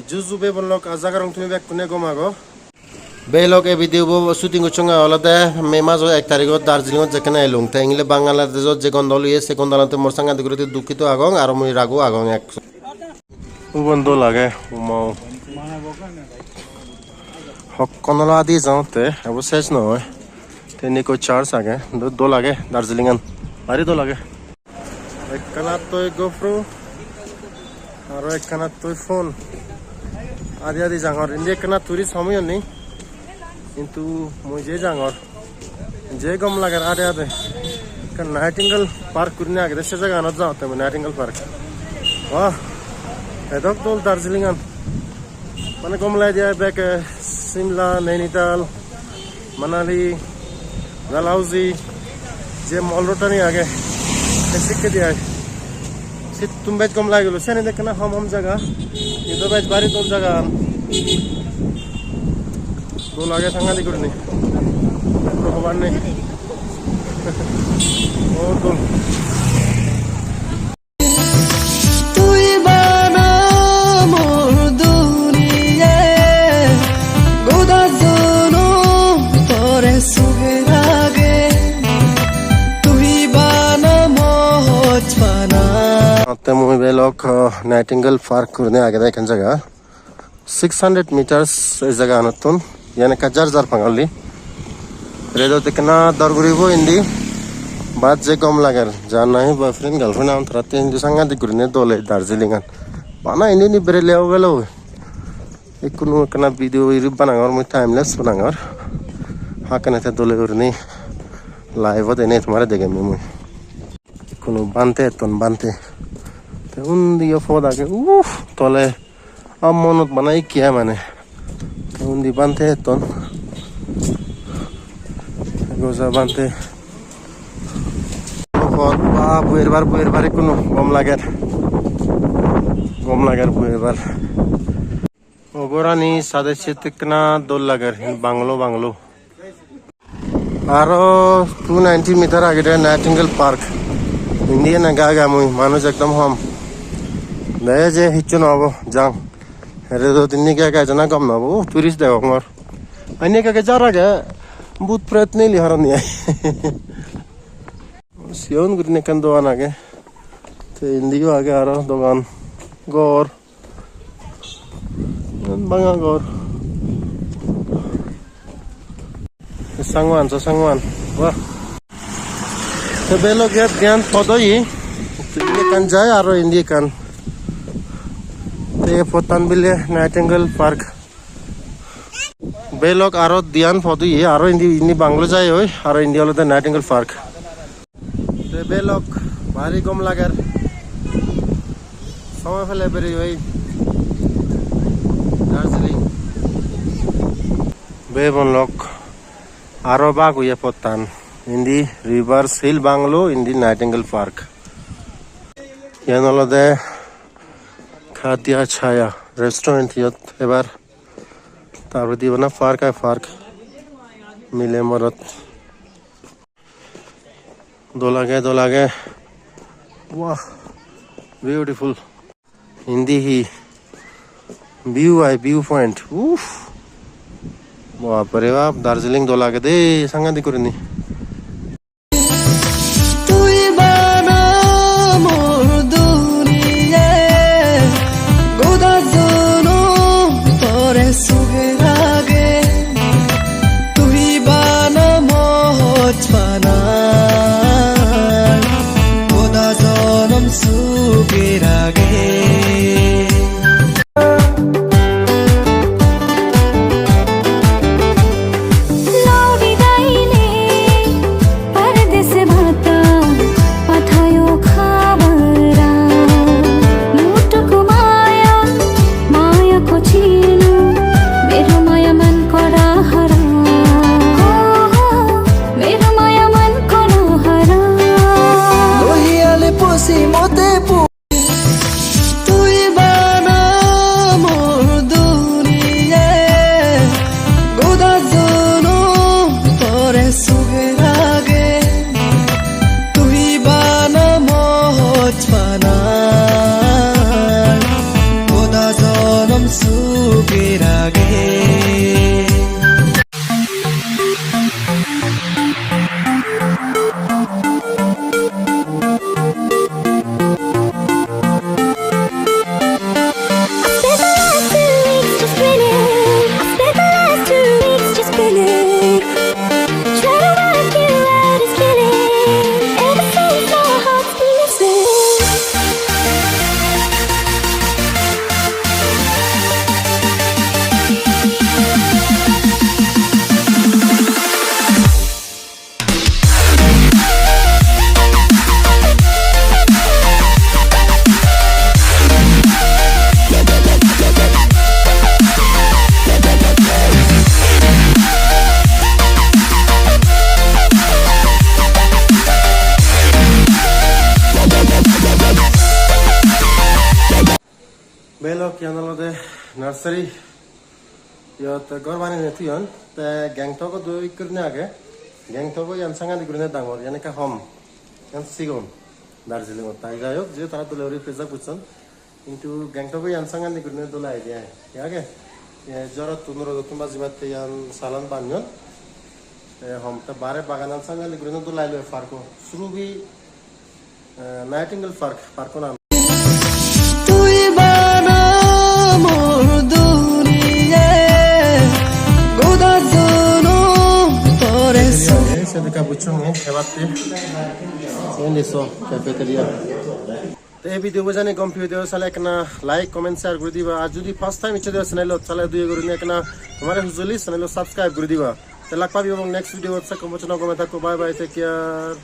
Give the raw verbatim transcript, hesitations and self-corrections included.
Ju ju bhei bon lok, aja gorong tumi bekkune gom ago. Bhei lok, ei video bo shooting gocchonge olode May majo ek tarigot Darjeelingot jekkene elung. Te ingle Bangladeshot je gondogol oye, se gondogolotte mor sangadik guri dukkito agong, aro mui rago agong ek. Ubon dol age, umau. Hokkon olo adi jangotte, ebo ses noi. Te indi ekko church age, do-, dol age Darjeelingan. Bari dol age. Ekkanattoi GoPro, aro ekkanattoi phone. Adi adi jangor. Indi ekkana tourist hom oyonni. Hintu mui je jangor. Je gom lager ade ade. Ekkan Nightingale Park gurinei agede, se jaganot jangotte mui, Nightingale Park. Wah, edok dol Darjeelingan. Mane gom lagede ai bek, eh, Shimla, Nainital, Manali, Dalhousie, je mall road ani age, te sikke di ai. Sittun bej gom lagilo, seni dekkena hom hom jaga, idu bej bari dol jaga an. Dol age sangadik gurinei. Puro hobar nei. Oh, dol. Tui bana mor duniye, goda jonom tore suge rage. Tui bana mor hojpana. Atte mui belok, uh, Nightingale Park gurinei agede ekkan jaga. Six hundred meters ei jaganottun. Iyan ekka jar jar pang oli. Redot ekkena dor guribo indi. But je gom lager. Jar nahi boyfriend, girlfriend agon, tarattun indi sangadik gurinei dol ei Darjeelingan. Bana indi indi berele o gelo. Ikkunu ekkena video iri banangor, mui time lapse banangor. Hakkene te dole gurinei live-ot enei tomare degem mui. Ikkunu bhante etton, bhante. Te undi yo pod age. Uff, tole. Ammonot bana ikke ai mane. Undi bhante etton. Goja bhante. Pot ba buerbar, buerbar ikkunu gom lager. Gom lager buerbar. O gorani sade sedekkena dol lager, banglo, banglo. Aro two ninety meter agede Nightingale Park. Indi ene gai gai mui, manuj ekdom hom. Dege je hissu no obo, jang. Redot indi gai gai jana gom no obo. Uh, tourist degongor. Indi gai gai jar age, bhut pret neli harani ai. Sigon gurinei ekkan dogan age. Te indiyo age aro dogan, ghor. Iyan banga ghor. Sangwan, so sangwan. Wah. Te belok iyot diyan pod oye. Indi ekkan jai aro indi ekkan. Te pottan bile Nightingale Park. Belok aro diyan pod oye, aro indi, indi banglo jai oi, aro indi olode Nightingale Park. Te belok bari gom lager. Somoy pele beri oi Darjeeling. Bebon lok aro bak oye pottan. Indi Rivers Hill Bungalow, indi Nightingale Park. Iyan olode Khadia Chaya restaurant, iyot ebar. Tar poredi bana park ai, park. Mile morot. Dol age, dol age. Wah, beautiful. Indi hi view ai, view point. Uff. Bap re bap, Darjeeling dol age de, sangadik gurinei. Tui bana mor duniye, goda jonom tore suge rage. Tui bana mor hojpana, goda jonom suge rage. Sugir age. I spent the last two weeks just grinning. I spent the last two weeks just grinning. Trying to work you out is killing. Ever since, my heart's been missing. Belok, iyan olode nursery. Iyot ghor baneye toyon. Te Gangtok-o do ikko gurinei age. Gangtok-o iyan sangadik gurinei dangor, iyan ekka hom. Iyan sigon. Darjeeling-ot. Tai jai hok, je tara dole guri preserve gocchon. Hintu Gangtok-o iyan sangadik gurinei dol age de ai. Thik age? Ye, jorottun rodottun bajibatte iyan salan banyon. Te hom te bare baganan sangadik gurinei dol age park-o. Surubi, eh, Nightingale Park, park-o nang. Tui bana mor duniya, goda jonom tore so. Ei, sedekka buchchong, eh, ebatte. Undi so, cafeteria. Te ei video bo jodi gom peye de sale ekkena like, comment, share guri diba. Ar jodi first time eccho de channel-ot, sale doye gurinei ekkena tomare hujoli channel-o subscribe guri diba. Te lak pabi ebong next video-t, se kom bochona gome thakko. Bye bye, take care.